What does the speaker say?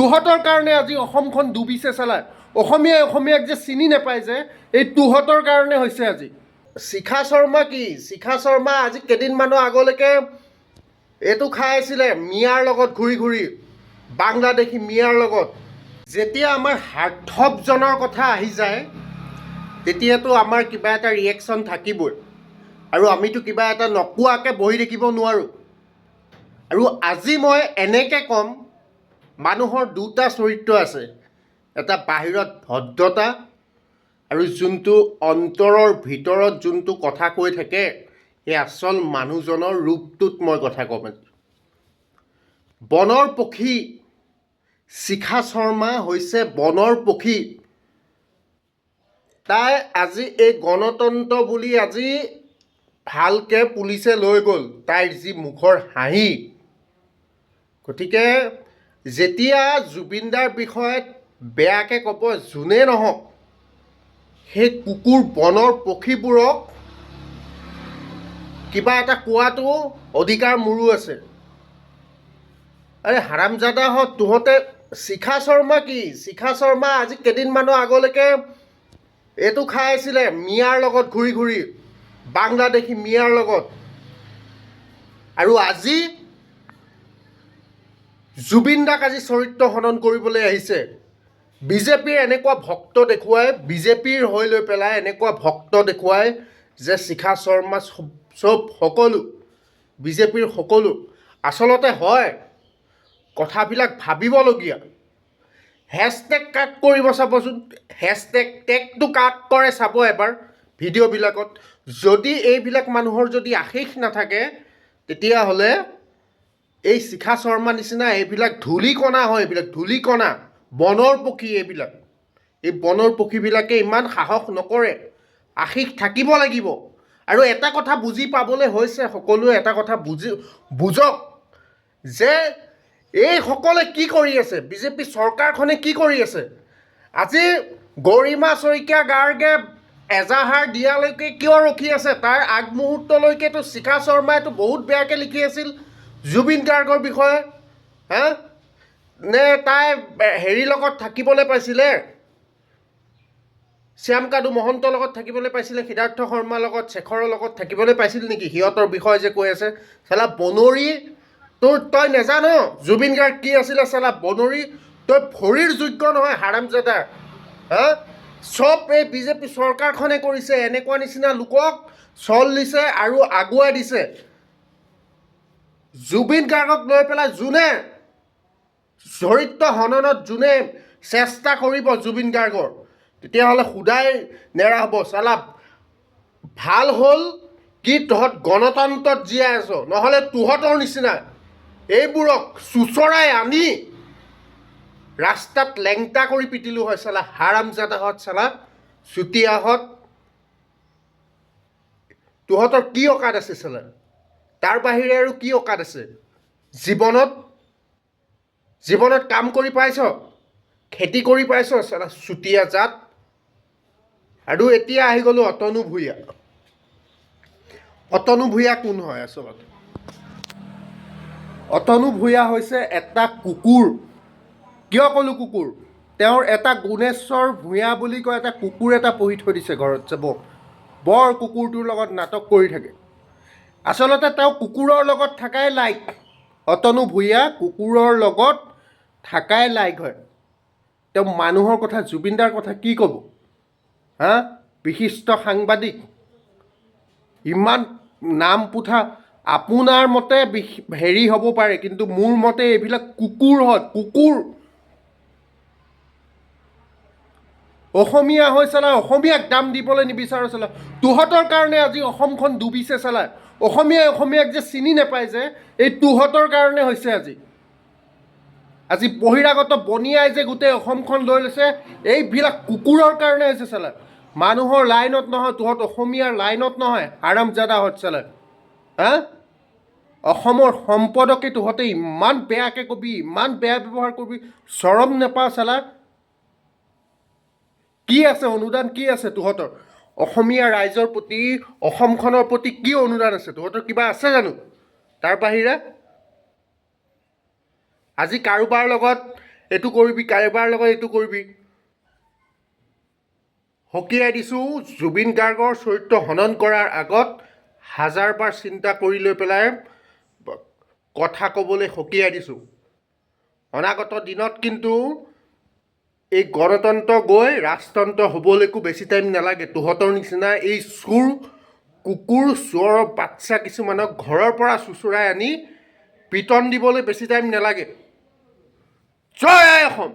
তহঁতৰ কাৰণে আজি অসমখন ডুবিছে চালা। অসমীয়াই অসমীয়াক যে চিনি নাপায় যে, এই তহঁতৰ কাৰণে হৈছে আজি। শিখা শৰ্মা কি? শিখা শৰ্মা আজি কেইদিনমানৰ আগলৈকে এইটো খাই আছিলে মিয়াৰ লগত ঘূৰি ঘূৰি, বাংলাদেশী মিয়াৰ লগত। যেতিয়া আমাৰ হাৰ্টথ্ৰবজনৰ কথা আহি যায়, তেতিয়াতো আমাৰ কিবা এটা ৰিয়েকশ্যন থাকিবই আৰু আমিতো কিবা এটা নকোৱাকৈ বহি থাকিব নোৱাৰোঁ। আৰু আজি মই এনেকৈ ক'ম, মানুহৰ দুটা চৰিত্ৰ আছে, এটা বাহিৰত ভদ্ৰতা আৰু যোনটো অন্তৰৰ ভিতৰত যোনটো কথা কৈ থাকে, সেই আচল মানুহজনৰ ৰূপটোত মই কথা ক'ম আজি। বনৰ পক্ষী শিখা শৰ্মা হৈছে বনৰ পক্ষী। তাই আজি এই গণতন্ত্ৰ বুলি আজি ভালকৈ পুলিচে লৈ গ'ল তাইৰ যি মুখৰ হাঁহি। গতিকে যেতিয়া জুবিনদাৰ বিষয়ত বেয়াকৈ ক'ব যোনে নহওক, সেই কুকুৰ বনৰ পক্ষীবোৰক কিবা এটা কোৱাটো অধিকাৰ মোৰো আছে। আৰে হাৰামজাদাহঁত, তহঁতে শিখা শৰ্মা কি? শিখা শৰ্মা আজি কেইদিনমানৰ আগলৈকে এইটো খাই আছিলে মিয়াৰ লগত ঘূৰি ঘূৰি, বাংলাদেশী মিয়াৰ লগত, আৰু আজি জুবিন দাক আজি চৰিত্ৰ হনন কৰিবলৈ আহিছে। বিজেপিৰ এনেকুৱা ভক্ত দেখুৱাই, বিজেপিৰ হৈ লৈ পেলাই এনেকুৱা ভক্ত দেখুৱাই যে শিখা শৰ্মা চব চব সকলো বিজেপিৰ সকলো। আচলতে হয় কথাবিলাক ভাবিবলগীয়া। হেছটেগ কাক কৰিব চাবচোন, হেছটেগ টেগটো কাক কৰে চাব এবাৰ ভিডিঅ'বিলাকত। যদি এইবিলাক মানুহৰ যদি আশীষ নাথাকে, তেতিয়াহ'লে এই শিখা শৰ্মা নিচিনা এইবিলাক ধূলিকণা হয়। এইবিলাক ধূলিকণা, বনৰ পক্ষী এইবিলাক। এই বনৰ পক্ষীবিলাকে ইমান সাহস নকৰে, আশীষ থাকিব লাগিব। আৰু এটা কথা বুজি পাবলৈ হৈছে সকলোৱে, এটা কথা বুজক যে এইসকলে কি কৰি আছে, বিজেপি চৰকাৰখনে কি কৰি আছে। আজি গৰিমা শইকীয়া গাৰ্গে এজাহাৰ দিয়ালৈকে কিয় ৰখি আছে? তাৰ আগমুহূৰ্তলৈকেতো শিখা শৰ্মাইতো বহুত বেয়াকৈ লিখি আছিল জুবিন গাৰ্গৰ বিষয়ে। হা নে তাই হেৰিৰ লগত থাকিবলৈ পাইছিলে, শ্যামকানু মহন্তৰ লগত থাকিবলৈ পাইছিলে, সিদ্ধাৰ্থ শৰ্মাৰ লগত, শেখৰৰ লগত থাকিবলৈ পাইছিল নেকি? সিহঁতৰ বিষয়ে যে কৈ আছে, চালা বনৰী, তোৰ তই নেজান জুবিন গাৰ্গ কি আছিলে? চালা বনৰী, তই ভৰিৰ যোগ্য নহয় হাৰামজাদা। হা, চব এই বিজেপি চৰকাৰখনে কৰিছে। এনেকুৱা নিচিনা লোকক চল দিছে আৰু আগুৱাই দিছে। জুবিন গাৰ্গক লৈ পেলাই যোনে চৰিত্ৰ হননত যোনে চেষ্টা কৰিব জুবিন গাৰ্গৰ, তেতিয়াহ'লে সুদাই নেৰা হ'ব চালা। ভাল হ'ল কি তহঁত গণতন্ত্ৰত জীয়াই আছ, নহ'লে তহঁতৰ নিচিনা এইবোৰক চোঁচৰাই আনি ৰাস্তাত লেংটা কৰি পিটিলোঁ হয় চালা। হাৰামজাদাহঁত, চালা চুতীয়াহঁত, তহঁতৰ কি অকাত আছে চালা? তাৰ বাহিৰে আৰু কি অকাত আছে জীৱনত? জীৱনত কাম কৰি পাইছ? খেতি কৰি পাইছ, চালা চুতীয়া জাত? আৰু এতিয়া আহি গ'লোঁ অতনু ভূঞা। অতনু ভূঞা কোন হয় আচলতে? অতনু ভূঞা হৈছে এটা কুকুৰ। কিয় ক'লোঁ কুকুৰ? তেওঁৰ এটা গুণেশ্বৰ ভূঞা বুলি কয় এটা কুকুৰ এটা পুহি থৈ দিছে ঘৰত যাব, বৰ কুকুৰটোৰ লগত নাটক কৰি থাকে। আচলতে তেওঁ কুকুৰৰ লগত থাকাই লাইক, অতনু ভূঞা কুকুৰৰ লগত থাকাই লাইক হয়। তেওঁ মানুহৰ কথা, জুবিনদাৰ কথা কি ক'ব? হা, বিশিষ্ট সাংবাদিক, ইমান নাম পোথা। আপোনাৰ মতে হেৰি হ'ব পাৰে, কিন্তু মোৰ মতে এইবিলাক কুকুৰ হয়, কুকুৰ। অসমীয়া হৈ চালা অসমীয়াক দাম দিবলৈ নিবিচাৰ চালা। তহঁতৰ কাৰণে আজি অসমখন ডুবিছে চালা। অসমীয়াই অসমীয়াক যে চিনি নাপায় যে, এই তহঁতৰ কাৰণে হৈছে আজি। আজি বহিৰাগত বনিয়াই যে গোটেই অসমখন লৈ লৈছে, এইবিলাক কুকুৰৰ কাৰণে হৈছে চালা। মানুহৰ লাইনত নহয়, তহঁত অসমীয়াৰ লাইনত নহয় হাৰামজাদাহঁত চালা। হা, অসমৰ সম্পদকে তহঁতে ইমান বেয়াকৈ কবি, ইমান বেয়া ব্যৱহাৰ কৰিবি, চৰম নেপাৱ চালা? কি আছে অনুদান? কি আছে তহঁতৰ অসমীয়া ৰাইজৰ প্ৰতি, অসমখনৰ প্ৰতি কি অনুদান আছে তহঁতৰ? কিবা আছে জানো তাৰ বাহিৰে? আজি কাৰোবাৰ লগত এইটো কৰিবি, কাৰোবাৰ লগত এইটো কৰিবি। সকীয়াই দিছোঁ, জুবিন গাৰ্গৰ চৰিত্ৰ হনন কৰাৰ আগত হাজাৰবাৰ চিন্তা কৰি লৈ পেলাই কথা ক'বলৈ সকীয়াই দিছোঁ। অনাগত দিনত কিন্তু এই গণতন্ত্ৰ গৈ ৰাজতন্ত্ৰ হ'বলৈকো বেছি টাইম নালাগে। তহঁতৰ নিচিনা এই চোৰ কুকুৰ, চোৰৰ বাচ্ছা কিছুমানক ঘৰৰ পৰা চোঁচৰাই আনি পিটন দিবলৈ বেছি টাইম নালাগে। জয় আই অসম।